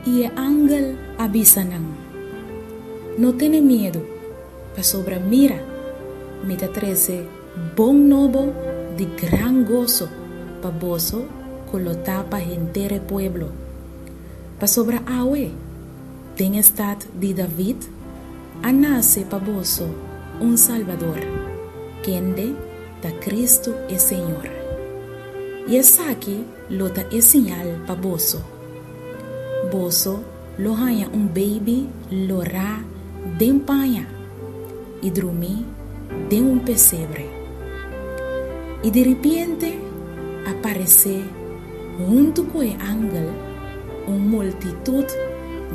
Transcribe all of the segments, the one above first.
I e angel a bisa nan, No tene miedu, pasobra mira, mi ta trese bon nobo di gran goso pa boso ku lo ta pa henter e pueblo. Pasobra awe, den e stat di David, a nase pa boso un Salbador, kende ta Kristu e Señor. I esaki lo ta e siñal pa boso, Boso lo haña un beibi lorá den paña i drumí den un pesebre. I diripiente a paresé huntu ku e angel un multitut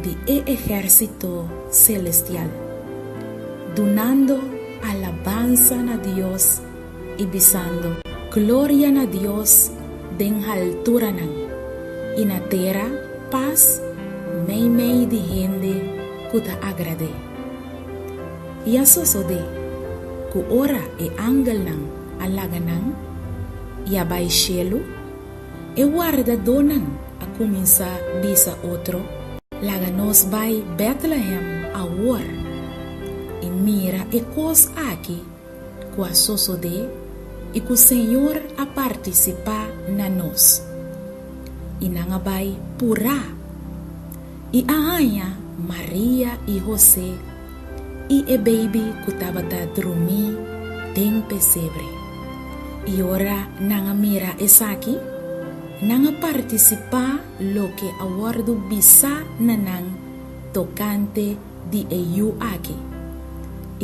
di e ehérsito selestial, dunando alabansa na Dios i bisando, Gloria na Dios den halturanan, i na tera pas meimei di hende ku ta agrad'é. I a sosodé ku ora e angelnan a laga nan i a bai shelu, e wardadónan a kuminsá bisa otro, Laga nos bai Bètlehèm awor i mira e kos aki ku a sosodé i ku Señor a partisipá na nos. I nan a bai purá i a haña Maria i Hosé i e beibi ku tabata drumí den pesebre. I ora nan a mira esaki, nan a partisipá loke a wòrdu bisá na nan tokante di e yu aki.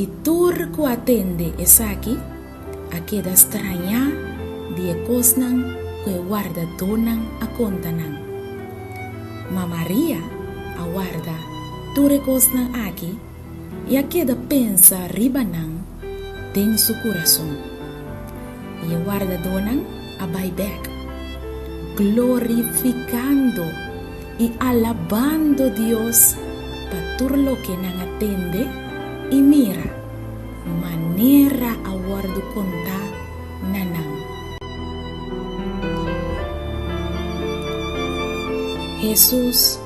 I tur ku a tende esaki a keda strañá di e kosnan ku e wardadónan a konta nan. Ma Maria a warda tur e kosnan aki i a keda pensa riba nan den su kurason. I e wardadónan a bai bèk, glorifikando i alabando Dios pa tur loke nan a tende i mira, manera a wòrdu kontá na nan. Hesus,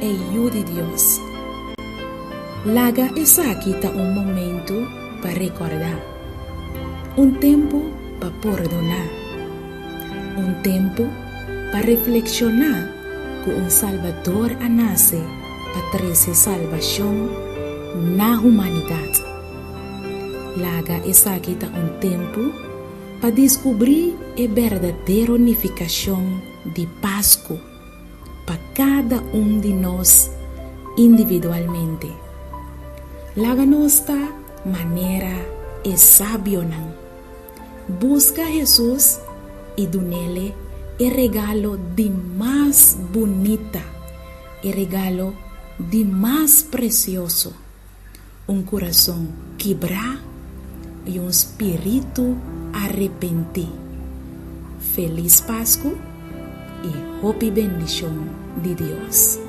e Yu di Dios. Laga esaki ta un momentu pa rekordá, un tempu pa pordoná, un tempu pa reflekshoná ku un Salbador a nase pa trese salbashon na humanidat. Laga esaki ta un tempu pa diskubrí e berdadero nifikashon di Pasku pa kada un di nos individualmente. Laga nos ta manera e sabionan. Buska Hesus i dun'Ele e regalo di mas bunita, e regalo di mas presioso, un kurason kibrá i un spiritu arepentí. Felis Pasku i hopi bendishon di Dios!